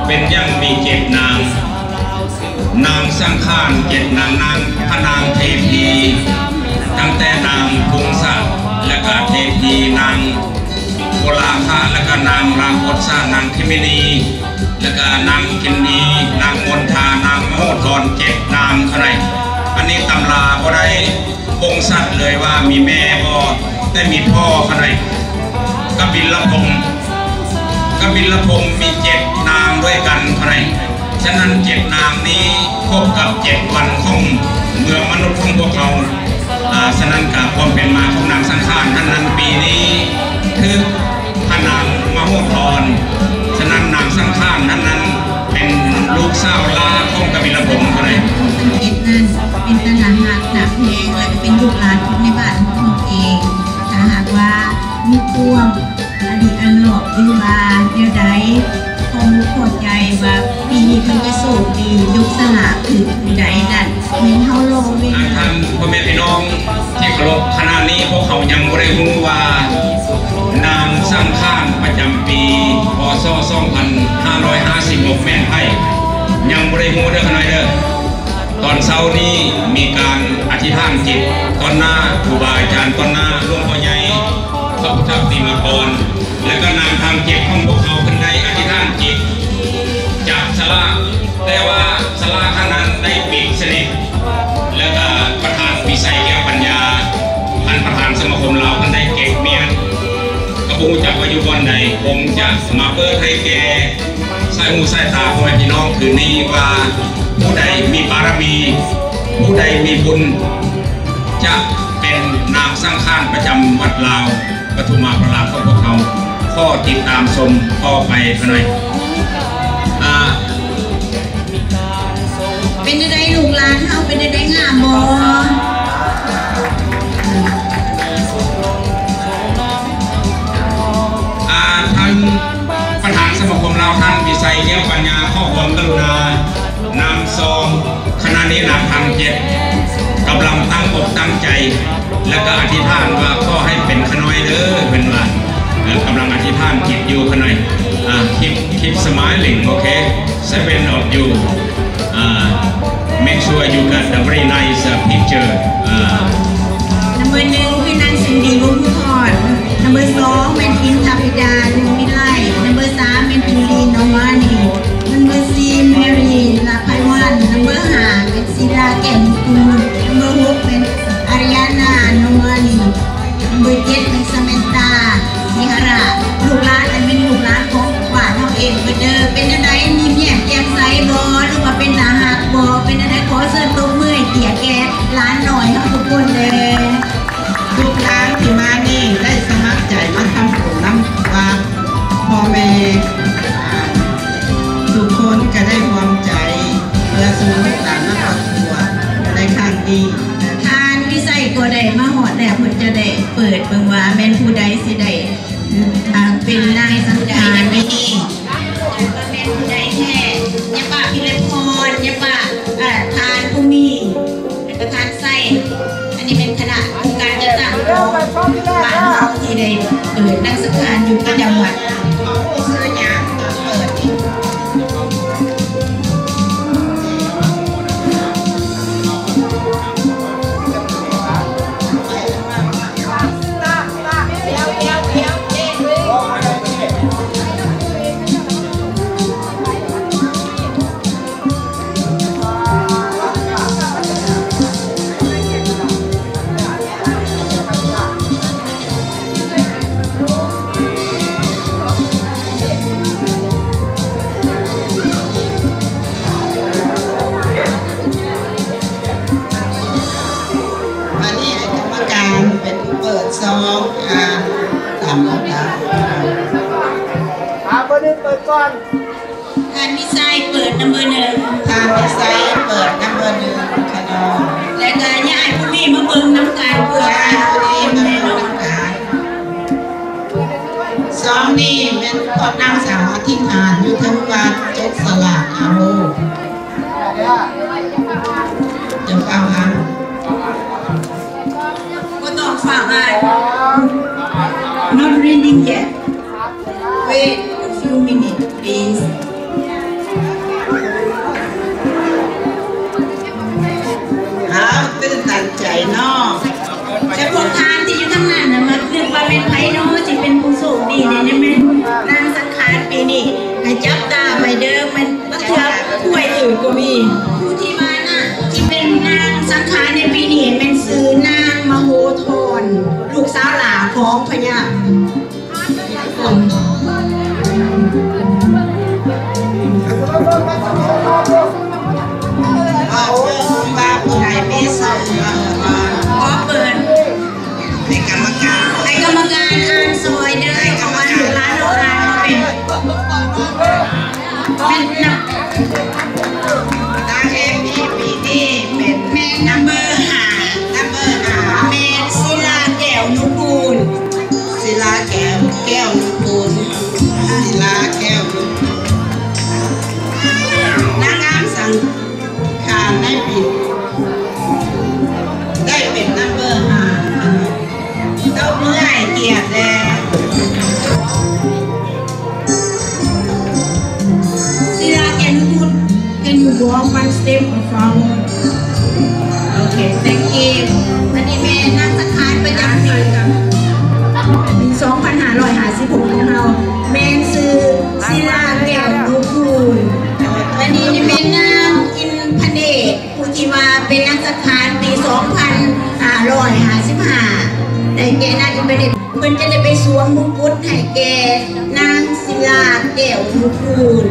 ເປັນຫຍັງມີເຈັດນາງ? ນາງສັງຂານເຈັດນາງ, ນາງ ພະນາງເທພີ, ຕັ້ງແຕ່ນາງພົງສະ ແລ້ວກະເທພີ, ນາງໂກລາຄະ ແລ້ວກະນາງລາກົດສະ, ນາງທິມມິນີ ແລ້ວກະນາງກິນດີ, ນາງມົນທາ, ນາງມະໂຫທອນ, ເຈັດນາງເທົ່ານັ້ນ. ອັນນີ້ຕຳລາບໍ່ໄດ້ບົ່ງຊັດເລີຍວ່າມີແມ່ບໍ່, ແຕ່ມີພໍ່ເທົ່ານັ້ນ. ກະບິນລະພົມ, ກະບິນລະພົມມີເຈັດນາງດ້ວຍກັນເທົ່ານັ້ນ. ສະນັ້ນເຈັດນາງນີ້ຄົບກັບເຈັດວັນຂອງເມືອງມະນຸດຂອງພວກເຮົາ. ອາ ສະນັ້ນກະຄວາມເປັນມາຂອງນາງສັງຂານຫັ້ນນັ້ນ ປີນີ້ຖືກພະນາງມະໂຫທອນ. ສະນັ້ນນາງສັງຂານຫັ້ນນັ້ນເປັນລູກສາວຫຼ້າຂອງກະບິນລະພົມເທົ່ານັ້ນ. ເຈັດນັ້ນເປັນຕາໜ້າຮັກໜ້າແພງ ແລະ ກະເປັນລູກຫຼານຄົນໃນບ້ານຂອງເຮົາເອງ. ຖ້າຫາກວ່າມີຄວາມ ອັນນີ້ອັນນອກ ຫຼືວ່າແນວໃດ ຂໍມຸກຂໍໃຈວ່າປີນີ້ເພິ່ນຈະໂຊກດີ ຍົກສະຫຼາກຖືກຜູ້ໃດນັ້ນ ແມ່ນເຮົາລໍເວລາ. ທ່ານພໍ່ແມ່ພີ່ນ້ອງທີ່ເຄົາລົບ, ຂະນະນີ້ພວກເຮົາຍັງບໍ່ໄດ້ຮູ້ວ່າ ນາງສັງຂານປະຈຳປີ ພ.ສ. ສອງພັນຫ້າຮ້ອຍຫ້າສິບຫົກ ແມ່ນໃຜ, ຍັງບໍ່ໄດ້ຮູ້ເດີຂະນ້ອຍເດີ. ຕອນເຊົ້ານີ້ມີການອະທິຖານຈິດຕໍ່ໜ້າຄູບາອາຈານ, ຕໍ່ໜ້າຫຼວງພໍ່ໃຫຍ່ ພະພຸດທະປະຕິມາກອນ ແລະ ກະນາງທັງເຈັດຂອງພວກເຮົາເພິ່ນໄດ້ອະທິຖານຈິດຈັບສະຫຼາກ, ແຕ່ວ່າສະຫຼາກອັນນັ້ນໄດ້ປິດສະໜິດ ແລະ ກະປະທານວິໄສແກ້ວປັນຍາ, ທ່ານປະທານສະມາຄົມລາວເພິ່ນໄດ້ເກັບມ້ຽນ, ກະບໍ່ຮູ້ຈັກວ່າຢູ່ບ່ອນໃດ, ຄົງຈະມາເປີດໃຫ້ແກ່ ສາຍຫູສາຍຕາພໍ່ແມ່ພີ່ນ້ອງຄືນນີ້ວ່າ ຜູ້ໃດມີບາລະມີ, ຜູ້ໃດມີບຸນ ຈະເປັນນາງສັງຂານປະຈຳວັດລາວປະທຸມາພາລາຂອງພວກເຮົາ. ຂໍຕິດຕາມຊົມຕໍ່ໄປເທົ່ານັ້ນ. ອາ ເປັນຈັ່ງໃດລູກຫຼານເຮົາ ເປັນຈັ່ງໃດ ງາມບໍ່? ອາ ທ່ານປະທານສະມາຄົມລາວ ທ່ານວິໄຊ ແກ້ວປັນຍາ ຂໍຄວາມກະລຸນານຳຊອງ. ຂະນະນີ້ນາງທັງເຈັດກຳລັງຕັ້ງອົກຕັ້ງໃຈ ແລະ ກະອະທິຖານວ່າ ຂໍໃຫ້ເປັນຂະນ້ອຍເດີ ເພິ່ນວ່າ. ເອີ ກຳລັງອະທິຖານຈິດຢູ່ຂະນ້ອຍ. ອາ keep, keep smiling, okay? Seven of you. ອາ make sure you got a very nice, uh, picture. ອາ ນຳເບີໜຶ່ງຄືນາງສິງດີ ວົງທອນ, ນຳເບີສອງແມ່ນ ອິນທະພິດາ ວົງວິໄລ, ນຳເບີສາມແມ່ນ ຈູລີ ນໍມານີ, ນຳເບີສີ່ ແມຣີ ລາໄພວັນ, ນຳເບີຫ້າແມ່ນ ສີດາ ແກ້ວມຸກກຸນ, ນຳເບີຫົກແມ່ນ ອາຣີຍານາ ນໍມານີ. ນຳເບີເຈັດແມ່ນ ສະແມນຕາ ສີຫະລາດ. ລູກຫຼານນັ້ນແມ່ນລູກຫຼານຂອງບ້ານເຮົາເອງເບິດເດີ. ເປັນຈັ່ງໃດ ຍິ້ມແຍ້ມແຈ່ມໃສບໍ່ ຫຼືວ່າເປັນຕາຮັກບໍ່? ເປັນຈັ່ງໃດ ຂໍເຊີນຕົບມືໃຫ້ເກີຍແກ່ຫຼານນ້ອຍເຮົາທຸກຄົນເດີ. ລູກຫຼານທີ່ມານີ້ໄດ້ສະໝັກໃຈມາທຳບຸນນຳວ່າ ພໍ່ແມ່ ອາ ທຸກຄົນກະໄດ້ຮ່ວມໃຈ ເພື່ອສົ່ງລູກຫຼານມາປະກວດໃນຄັ້ງນີ້. ທ່ານວິໄຊກໍໄດ້ມາຮອດແລ້ວ, ເພິ່ນຈະໄດ້ເປີດເບິ່ງວ່າແມ່ນຜູ້ໃດຊິໄດ້ ອາ ເປັນນາງສັງຂານໃນນີ້ ແມ່ນຜູ້ໃດແທ້. ຍາປ້າພິໄລພອນ, ຍາປ້າ ອາ ທ່ານພູມີ ແລະ ກະທ່ານໄຊ. ອັນນີ້ແມ່ນຄະນະອົງການຈັດຕັ້ງຂອງບ້ານເຮົາທີ່ໄດ້ເປີດນາງສັງຂານຢູ່ປະຈຳວັດ. ເຂົາຮູ້ຊື່ຫຍັງຕອນເປີດນີ້? ບາດນີ້ໃຫ້ກຳມະການເປັນຜູ້ເປີດຊອງ ອາ ຕາມລຳດັບ. ອາ ເບີໜຶ່ງເປີດກ່ອນ. ທ່ານວິໄຊເປີດນຳເບີໜຶ່ງ. ທ່ານວິໄຊເປີດນຳເບີໜຶ່ງ ຂະນ້ອຍ. ແລະກະຍາຍຜູ້ນີ້ມາເບິ່ງນຳກັນ ເພື່ອ ຍາຍຜູ້ນີ້ມາເບິ່ງນຳກັນ. ຊອງນີ້ແມ່ນພວກນາງສາວອະທິຖານຢູ່ເທິງວັດ ຈົກສະຫຼາກເອົາ. ຢ່າຟ້າວອ່ານ. ບໍ່ຕ້ອງຟ້າວອ່ານ. Not reading yet. Wait a few minutes, please. ທ່ານທີ່ຢູ່ທາງນັ້ນນະ ມັກນຶກວ່າແມ່ນໃຜເນາະ ຊິເປັນຜູ້ໂຊກດີນີ້ ແມ່ນນາງສັງຂານປີນີ້ ໃຫ້ຈັບຕາໄວ້ເດີ ແມ່ນ ລະເທື່ອຖ້ວຍອື່ນກໍມີ ຜູ້ທີ່ມານະ ທີ່ເປັນນາງສັງຂານໃນປີນີ້ແມ່ນຊື່ນາງມະໂຫທອນ ລູກສາວຫຼ້າຂອງພະຍາ ວ່າຜູ້ໃດມີຊື່ ຂໍເປີດ ໃຫ້ກຳມະການ ໃຫ້ກຳມະການອ່ານຊ່ອຍເດີ ໃຫ້ກຳມະການ ເພາະວ່າລູກຫຼານເຮົາອ່ານບໍ່ເປັນ ແມ່ນນະ ນາງເອພີປີນີ້ເປັນແມ່ນນຳເບີຫ້າ ນຳເບີຫ້າ ແມ່ນສີລາ ແກ້ວນຸກູນ ສີລາ ແກ້ວ ແກ້ວນຸກູນ ສີລາ ແກ້ວນຸກູນ ນາງງາມສັງ ຄ່າໃນປີໄດ້ເປັນນຳເບີຫ້າ ຕົບມືໃຫ້ກຽດແດ່ ສີລາ ແກ່ນກຸນ Can you walk one step forward? Okay, thank you. ອັນນີ້ແມ່ນນາງສັງຂານປະຈຳປີ ປີສອງພັນຫ້າຮ້ອຍຫ້າສິບຫົກຂອງເຮົາ ແມ່ນຊື່ສີລາ ແກ້ວນຸກູນ ອັນນີ້ແມ່ນນາງ ອິນພະເນດ ຜູ້ທີ່ວ່າເປັນນາງສັງຂານປີສອງພັນຫ້າຮ້ອຍຫ້າສິບຫ້າ ໄດ້ແກ່ນາງອິນພະເນດ ເພິ່ນຈະໄດ້ໄປສວມມຸງກຸດໃຫ້ແກ່ນາງສີລາ ແກ້ວນຸກູນ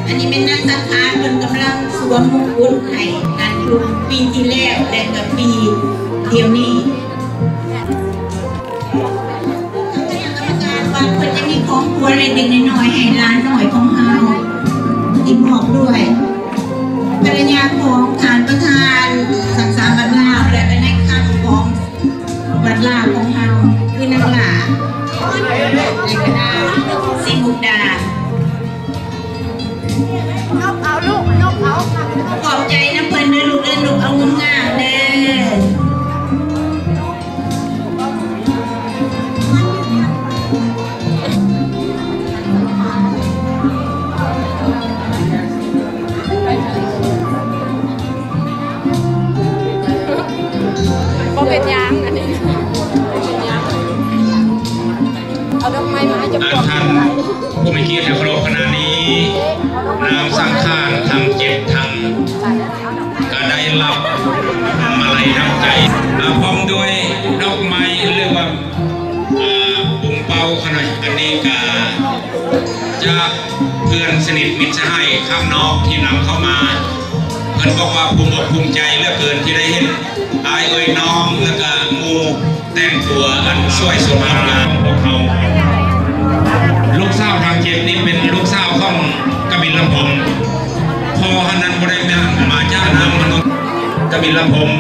ອັນນີ້ແມ່ນນາງສັງຂານ ເພິ່ນກຳລັງສວມມຸງກຸດໃຫ້ນັ້ນຢູ່ປີທີ່ແລ້ວ ແລະກໍປີດຽວນີ້. ຄະນະກຳມະການວັດເພິ່ນຈະມີຂອງຂວັນເລັກໆນ້ອຍໆໃຫ້ຫຼານນ້ອຍຂອງເຮົາ ທີ່ມອບດ້ວຍ ພັນລະຍາຂອງທ່ານປະທານສັງສາວັດລາວ ແລະ ເປັນນາຍຄຳຂອງວັດລາວຂອງເຮົາ ຄືນາງຫຼ້າ ແລະ ກໍນາງສີມຸກດາ. ຍົກເອົາລູກ ຍົກເອົາ ຂອບໃຈນຳເພິ່ນເດີລູກເດີ ຍົກເອົາງາມໆເດີ. ບໍ່ເປັນຫຍັງ ອັນນີ້ ບໍ່ເປັນຫຍັງ ເອົາດອກໄມ້ມາໃຫ້ເຈົ້າຂອງ ທ່ານຜູ້ມີກຽດທີ່ເຄົາລົບ ຂະນະນີ້ນາງສັງຂານທັງເຈັດທ່ານ ກໍໄດ້ຮັບມາໄລນ້ຳໃຈ ອາ ພ້ອມດ້ວຍດອກໄມ້ ຫຼືວ່າ ອາ ປຸງເປົ້າຂະໜ້ອຍ ອັນນີ້ກະຈາກເພື່ອນສະໜິດມິດສະຫາຍຂ້າງນອກທີ່ນຳເຂົ້າມາ ເພິ່ນບອກວ່າພູມອົກພູມໃຈເຫຼືອເກີນທີ່ໄດ້ເຫັນອ້າຍເອີຍນ້ອງ ແລະກະໝູ່ ແຕ່ງຕົວອັນສວຍສົດງົດງາມຂອງພວກເຮົາ. ລູກສາວທັງເຈັດນີ້ເປັນລູກສາວຂອງກະບິນລຳພົມ. ພໍ່ຫັ້ນນັ້ນບໍ່ໄດ້ມາຈາກນ້ຳມະນຸດ. ກະບິນລຳພົມ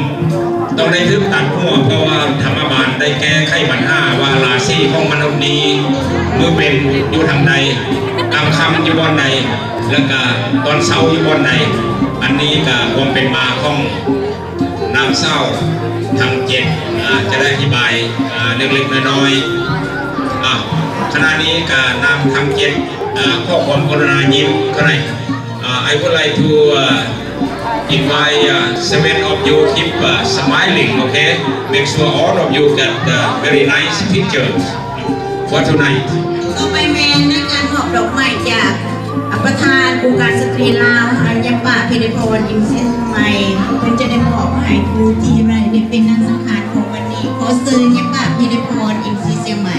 ຕ້ອງໄດ້ຖືກຕັດຫົວ ເພາະວ່າທຳມະບານໄດ້ແກ້ໄຂບັນຫາວ່າລາສີຂອງມະນຸດນີ້ ມື້ເປັນຢູ່ທາງໃດ, ກາງຄ່ຳຢູ່ບ່ອນໃດ, ແລ້ວກະຕອນເຊົ້າຢູ່ບ່ອນໃດ. ອັນນີ້ກະຄວາມເປັນມາຂອງ ນາງສາວທັງເຈັດ ອາ ຈະໄດ້ອະທິບາຍ ອາ ເລັກໆນ້ອຍໆ. ອາ ຂະນະນີ້ກະນາງທັງເຈັດ ອາ ຂໍຄວາມກະລຸນາຍິ້ມເທົ່ານັ້ນ. ອາ I would like to, uh, invite, uh, seven of you keep, uh, smiling, okay? Make sure all of you get, uh, very nice pictures for tonight. ຕໍ່ໄປແມ່ນໃນການມອບດອກໄມ້ຈາກ ປະທານອົງການສະຕຣີລາວ ຍາມປ້າ ພິໄລພອນ ອິນສີຊຽງໃໝ່ ເພິ່ນຈະໄດ້ມອບໃຫ້ຜູ້ທີ່ໄດ້ເປັນນາງສັງຂານຂອງວັນນີ້. ຂໍເຊີນຍາມປ້າ ພິໄລພອນ ອິນສີຊຽງໃໝ່.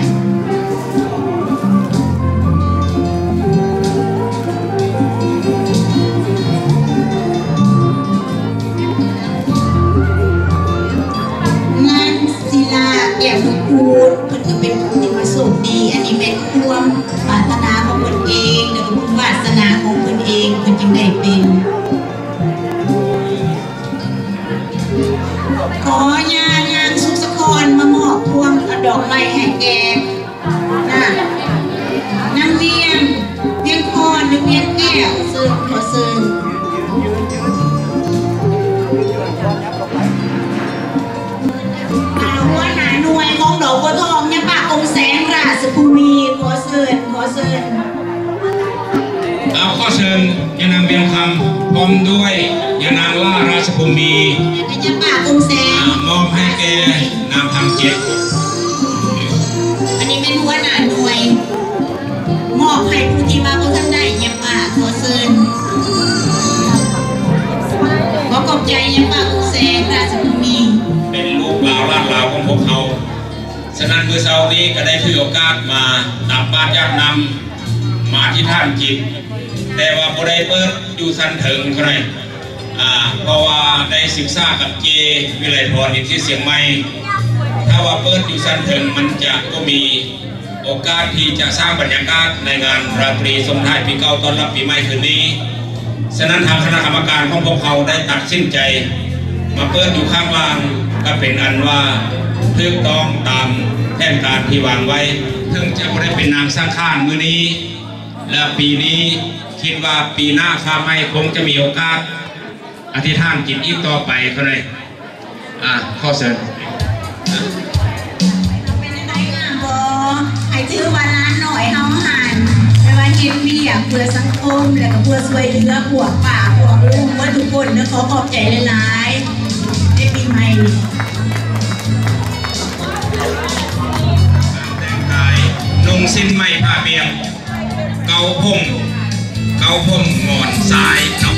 ນາງ ສີລາ ແກ້ວນຸກູນ ເພິ່ນກໍເປັນຜູ້ທີ່ວ່າໂຊກດີ. ອັນນີ້ແມ່ນຄວາມປາດຖະໜາຂອງເພິ່ນເອງ ແລ້ວກໍບຸນວາດສະໜາຂອງເພິ່ນເອງ ເພິ່ນຈຶ່ງໄດ້ເປັນ. ຂໍຍານາງສຸກສະຄອນມາມອບພວງດອກໄມ້ໃຫ້ແກ່ ນາງ ນາງວຽງ ວຽງພອນ ຫຼື ວຽງແກ້ວ ເຊີນ ຂໍເຊີນ. ອ່າ ຫົວໜ້າໜ່ວຍຂອງດອກບົວທອງ ຍາປ້າ ກົງແສງ ລາຊະພູມີ ຂໍເຊີນ ຂໍເຊີນ. ເອົາ ຂ ຂໍເຊີນຍານາງວຽງຄຳ ພ້ອມດ້ວຍຍານາງຫຼ້າ ລາຊະພູມີ ຍາປ້າກຸງແສງ ມອບໃຫ້ແກ່ນາງທຳຈິດ. ອັນນີ້ແມ່ນຫົວໜ້າໜ່ວຍ ມອບໃຫ້ຜູ້ທີ່ວ່າບໍ່ທັນໄດ້ ຍາປ້າ ຂໍເຊີນ. ຂໍຂອບໃຈຍາປ້າກຸງແສງ ລາຊະພູມີ ເປັນລູກຫຼານລາວຂອງພວກເຮົາ. ສະນັ້ນ ມື້ເຊົ້ານີ້ກໍໄດ້ຖືໂອກາດມາຕັກບາດຢາກນ້ຳ ມາອະທິຖານຈິດ ແຕ່ວ່າບໍ່ໄດ້ເປີດຢູ່ຊັ້ນເທິງເທົ່າໃດ ອາ ເພາະວ່າໄດ້ສຶກສາກັບເຈ ວິໄລພອນ ຢູ່ທີ່ຊຽງໃໝ່. ຖ້າວ່າເປີດຢູ່ຊັ້ນເທິງ ມັນຈະບໍ່ມີໂອກາດທີ່ຈະສ້າງບັນຍາກາດໃນງານລາຕຣີສົ່ງທ້າຍປີເກົ່າຕ້ອນຮັບປີໃໝ່ຄືນນີ້. ສະນັ້ນ ທາງຄະນະກຳມະການຂອງພວກເຮົາໄດ້ຕັດສິນໃຈມາເປີດຢູ່ຂ້າງລ່າງ ກໍເປັນອັນວ່າຖືກຕ້ອງຕາມແຜນການທີ່ວາງໄວ້. ເຖິງຈະບໍ່ໄດ້ເປັນນາງສັງຂານມື້ນີ້ ແລະ ປີນີ້ ຄິດວ່າປີໜ້າຟ້າໃໝ່ຄົງຈະມີໂອກາດອະທິຖານຈິດອີກຕໍ່ໄປເທົ່ານັ້ນ. ອາ ຂໍເຊີນ. ເປັນຈັ່ງໃດ ງາມບໍ່? ໃຫ້ຖືວ່າຫຼານນ້ອຍເຮົາຫັ້ນ ແຕ່ວ່າເຮັດວຽກເພື່ອສັງຄົມ ແລະ ກໍເພື່ອຊ່ວຍເຫຼືອພວກປ້າພວກລຸງເບິດທຸກຄົນເດີ. ຂໍຂອບໃຈຫຼາຍໆ ໃນປີໃໝ່ນີ້. ແຕ່ງກາຍນຸ່ງສິ້ນໄໝ້ຜ້າບ່ຽງ ເກົ້າຜົມ ເກົ້າຜົມໝອນຊາຍເນາະ.